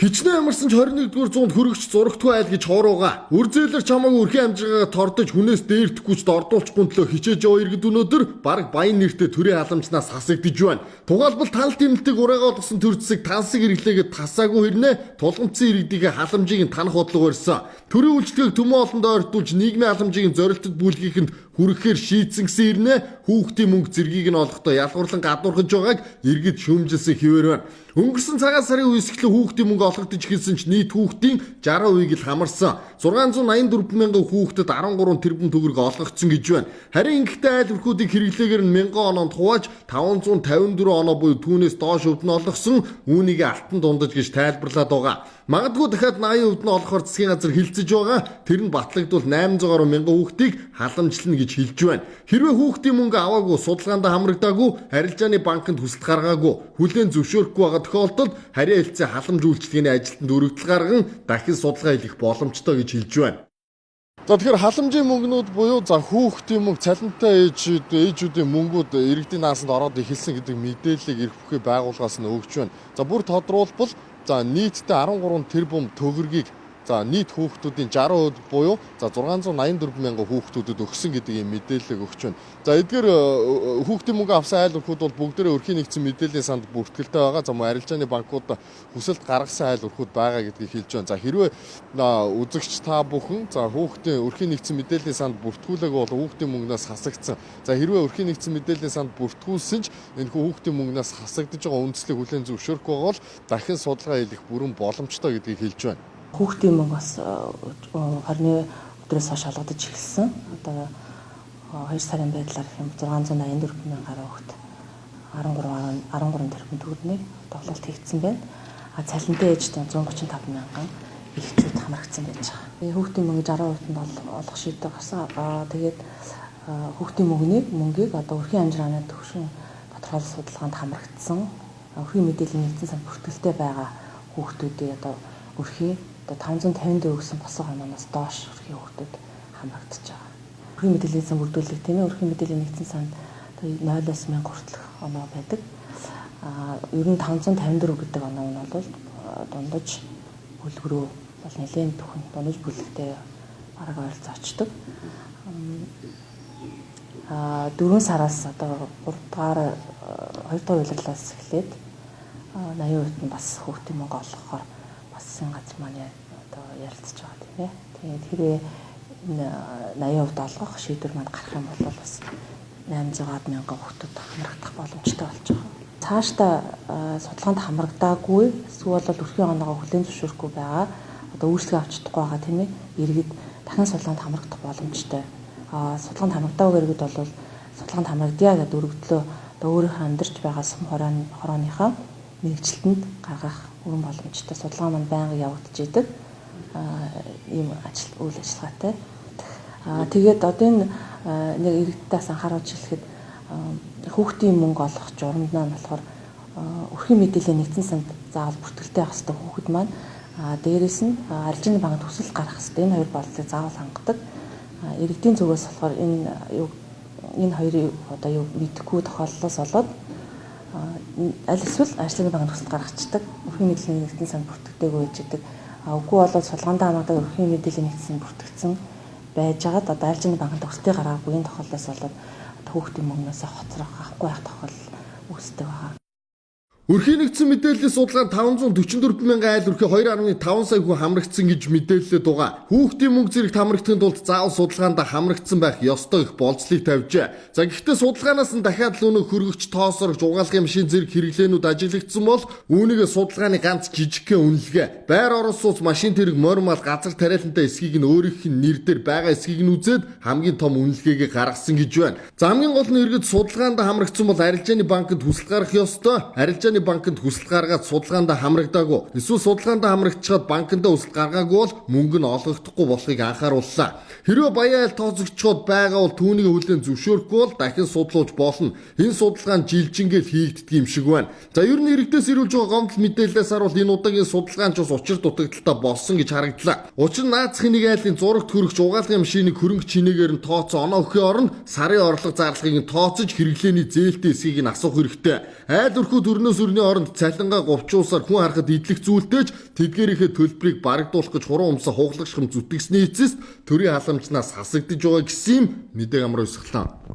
Хичнээн амарсан ч 21-р зуунд хөргөч зурагтгүй айл гэж хоорууга. Үр зээлэр чамааг өрхийн амжиргаагаа тордож хүнээс дээрдэхгүй ч дордуулчихгүй төлөө хичээж яваа иргэд өнөөдөр бараг баян нэртэй төрийн халамжнаас хасагдж байна. Тухайлбал тал тэмдэлтийг ураагаа олгосон төр зэсэг тансаг хэрэглээгээд тасаагүй хэрнээ тулгамдсан иргэдийнхээ халамжийг нь танах бодлого барьсан. Төрийн үйлчлэгийг төмөн олонд ойртуулж нийгмийн халамжийг нь зорилтод бүлгийхэнд хүргэхээр шийдсэн гэсэн хэрнээ хүүхдийн мөнгө зэргийг нь олохдоо ялгуурлан гадуурхаж байгааг иргэд шүүмжилсэн хэвээр байна. Өнгөрсөн цагаан сарын үеэс эхлэн хүүхдийн мөнгө олгогдож эхэлсэн ч нийт хүүхдийн 60%-ийг л хамарсан. 684 мянган хүүхдэд 13 тэрбум төгрөг олгогдсон гэж байна. Харин ингэхдээ айл өрхүүдийг хэрэглээгээр нь 1000 оноонд хувааж 554 оноо буюу түүнээс доош өвд нь олгосон, үүнийг алтан дундаж гэж тайлбарлаад байгаа. Магадгүй дахиад 80% нь олохоор засгийн газар хилцэж байгаа. Тэр нь батлагдвал 800 гаруй мянган хүүхдийг халамжлана гэж хэлж байна. Хэрвээ хүүхдийн мөнгө аваагүй, судалгаанд хамрагдаагүй, арилжааны банкнд хүсэлт гаргаагүй, хүлээн зөвшөөрөхгүй байгаа тохиолдолд харьяа хэлцээ халамж үйлчилгээний ажилтнанд өргөдөл гарган дахин судалгаа хийх боломжтой гэж хэлж байна. За, тэгэхээр халамжийн мөнгнүүд буюу за хүүхдийн мөнгө, цалинтай ээжүүд, ээжүүдийн мөнгүүд иргэдийн наасанд ороод эхэлсэн гэдэг мэдээллийг эрх бүхий байгууллагаас нь өгч байна. За, бүр тодруулбал за нийтдээ 13 тэрбум төгрөгийг за нийт хүүхдүүдийн 60% буюу за 684 мянган хүүхдүүдэд өгсөн гэдэг ийм мэдээллийг өгч байна. За, эдгээр хүүхдийн мөнгө авсан айл өрхүүд бол бүгдээрээ өрхийн нэгдсэн мэдээллийн санд бүртгэлтэй байгаа. За, мөн арилжааны банкуд хүсэлт гаргасан айл өрхүүд байгаа гэдгийг хэлж байна. За, хэрвээ үзэгч та бүхэн за хүүхдийн өрхийн нэгдсэн мэдээллийн санд бүртгүүлээгүй бол хүүхдийн мөнгнөөс хасагдсан. За, хэрвээ өрхийн нэгдсэн мэдээллийн санд бүртгүүлсэн ч энэхүү хүүхдийн мөнгнөөс хасагдаж байгаа үндслийг хүлээн зөвшөөрөхгүй байгаа бол дахин судалгаа хийх бүрэн боломжтой гэдгийг хэлж байна. Хүүхдийн мөнгө бас 20-ны өдрөөс хойш олгодож эхэлсэн. Одоо 2 сарын байдлаар гэх юм 684 мянган гаруй хүүхд 13 тэрбум төгрөгийн тоглолт хийгдсэн байна. А цалинтай ээжд 135 мянган эхчүүд хамрагдсан байж байгаа. Хүүхдийн мөнгө 60% нь олох шийдвэр гарсан. Тэгээд хүүхдийн мөнгийг одоо өрхийн амжиргааны төвшин тодорхойлол судалгаанд хамрагдсан, өрхийн мэдээллийн нэгдсэн санд бүртгэлтэй байгаа хүүхдүүдийн одоо өрхийн одоо 554 гэсэн босго ононоос доош өрхийн хүүхдүүд хамрагдаж байгаа. Өрхийн мэдээллийн сан бүрдүүлэх, тийм ээ, өрхийн мэдээллийн нэгдсэн санд одоо 0-оос 1000 хүртэлх оноо байдаг. А ер нь 554 гэдэг оноо нь бол дундаж бүлэг рүү бол нэлээд түхэн дундаж бүлэгтэй бараг ойролцоо очдог. А 4 сараас одоо 3 дугаар 2 дугаар улирлаас эхлээд 80% нь бас хүүхдийн мөнгө олгохоор бас засгийн газар маань одоо ярилцж байгаа, тийм ээ. Тэгээд хэрвээ 80% олгох шийдвэр маань гарах юм бол бас 800 мянган хүүхдүүд хамрагдах боломжтой болж байгаа. Цаашдаа судалгаанд хамрагдаагүй эсвэл бол өрхийн оноогоо хүлээн зөвшөөрөхгүй байгаа, одоо үйлчлэгээ авч чадахгүй байгаа, тийм ээ, иргэд дахин судалгаанд хамрагдах боломжтой. А судалгаанд хамрагдаагүй иргэд бол судалгаанд хамрагдъя гэдэг өргөдлөө одоо өөрийнхөө амьдарч байгаа сум хорооныхоо мэргэжилтэнд гаргах бүрэн боломжтой. Судалгаа маань байнга явагдаж идэг ийм ажил үйл ажиллагаатай. Тэгээд одоо энэ нэг иргэдээс анхааруулж хэлэхэд хүүхдийн мөнгө олох журамд нь болохоор өрхийн мэдээллийн нэгдсэн санд заавал бүртгэлтэй байх хэрэгтэй хүүхэд маань, дээрээс нь арилжааны банкнд хүсэлт гаргах хэрэгтэй. Энэ хоёр болцыг заавал хангадаг. Иргэдийн зүгээс болохоор энэ юу энэ хоёрын одоо юу мэдэхгүй тохиолдлоос болоод аль эсвэл арилжааны банкнд хүсэлт гаргацдаг. Өрхийн мэдээллийн нэгдсэн санд бүртгэдэггүй гэж идэг. Үгүй болоод судалгаанд хамаадаг өрхийн мэдээллийн нэгдсэн бүртгэгдсэн байжгаад одоо арилжааны банкнд хүсэлтийг гаргаагүй энэ тохиолдлоос болоод хүүхдийн мөнгнөөс хоцрох, авахгүй байх тохиолдол үүсдэг байгаа. Өрхийн нэгдсэн мэдээллийн судалгаанд 544 мянган айл өрхий 2.5 сая хүн хамрагдсан гэж мэдээллээд байгаа. Хүүхдийн мөнгө зэрэгт хамрагдахын тулд заавал судалгаанд хамрагдсан байх ёстой их болцлыг тавьжээ. За, гэхдээ судалгаанаас нь дахиад л өнөө хөргөгч, тоосорогч, угаалгын машин зэрэг хэрэглээнүүд ажиглагдсан бол үүнийг судалгааны ганц жижигхэн үнэлгээ. Байр орон сууц, машин тэрэг, морь мал, газар тариалантай эсхийг нь өөрийнх нь нэр дээр байгаа эсхийг нь үзээд хамгийн том үнэлгээгээ гаргасан гэж байна. За, хамгийн гол нь иргэд судалгаанд хамрагдсан бол арилжааны банкнд хүсэлт гаргах ёстой. Арилжааны банкнд хүсэлт гаргаад судалгаанд хамрагдаагүй, эсвэл судалгаанд хамрагдчихад банкнд хүсэлт гаргаагүй бол мөнгө нь олгогдохгүй болохыг анхаарууллаа. Хэрвээ баян айл тооцогдчиход байгаа бол түүнийг хүлээн зөвшөөрөхгүй бол дахин судлуулж болно. Энэ судалгаа нь жилжингээл хийгддэг юм шиг байна. За, ер нь иргэдээс ирүүлж байгаа гомдол мэдээллээс харуул энэ удаагийн судалгаа нь ч бас учир дутагдалтай болсон гэж харагдлаа. Учир нь наацхийн нэг айлын зурагт хөрөгч, угаалгын машиныг хөрөнгө чинээгээр нь тооцсон оноо өгөхийн оронд сарын орлого зарлагыг нь тооцож хэрэглээний зээлтэй эсхийг нь асуух хэрэгтэй. Айл өрхүүд өрнөөс сүрний оронд цалингаа говчуулсаар хүн харахад идэх зүйлтэй ч тэдгээрийнхээ төлбөрийг барагдуулах гэж хуран умсаа хуглах шхам зүтгэсний эцэст төрийн халамжнаас хасагдж байгаа гэсэн юм мэдээг амар өсглөө.